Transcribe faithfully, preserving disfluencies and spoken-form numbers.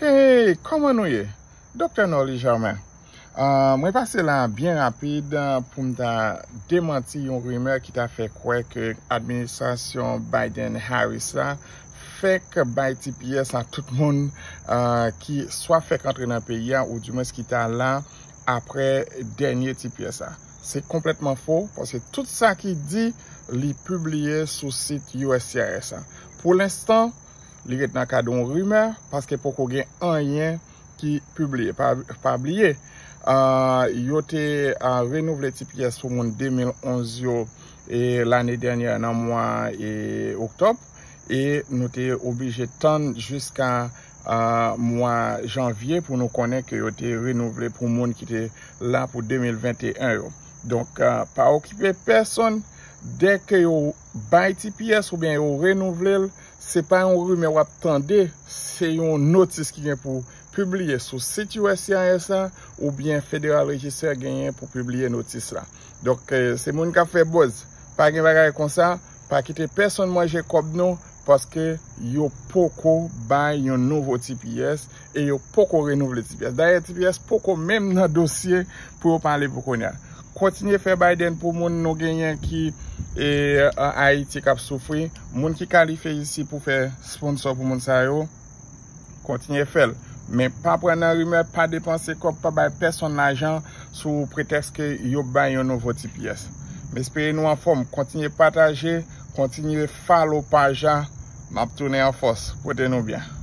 Hey, kòman nou ye? Doktè Norly Germain. Ah, mwen pase la byen rapid, ah, pou m ta demanti yon rimè ki ta fè kwè ke administrasyon Biden-Harris la fèk bay T P S a tout moun, ah, ki swa fèk antre nan peyi a, oudimwens ki ta la apre dènye T P S a. Se konplètman fo, paske tout sa ki di, li pibliye sou sit U S C I S a. Pou lenstan, li ret nan kad yon rimè, paske poko gen anyen ki pibliye. Pa, pa bliye, ah, yo te, ah, renouvle T P S pou moun de mil onz yo, e lane dènyè nan mwa, e, oktòb, e nou te oblije tann jiska, ah, mwa janvye pou nou konnen ke yo te renouvle pou moun ki te la pou de mil venteyen yo. Donk, ah, pa okipe pèsonn, dèke yo bay T P S oubyen yo renouvle l, se pa yon rimè w ap tande, se yon notis ki gen pou pibliye sou sit U S C I S a, oubyen Federal Register genyen pou pibliye notis la. Donk, eh, se moun k ap fè buzz. Pa gen bagay konsa, pa kite pèsonn manje kòb nou, paske yo poko bay yon nouvo T P S e yo poko renouvle T P S. Dayè, T P S poko menm nan dosye pou yo pale pou kounye a. Kontinye fè Biden pou moun nou genyen ki, e, an Ayiti k ap soufri. Moun ki kalifye isi pou fè sponsò pou moun sa yo, kontinye fè l. Men pa pran nan rimè, pa depanse kòb, pa bay pèsonn lajan sou pretèks ke yo bay yon nouvo T P S. M espere nou anfòm. Kontinye pataje, kontinye follow paj la. M ap tounen an fòs. Pote nou byen.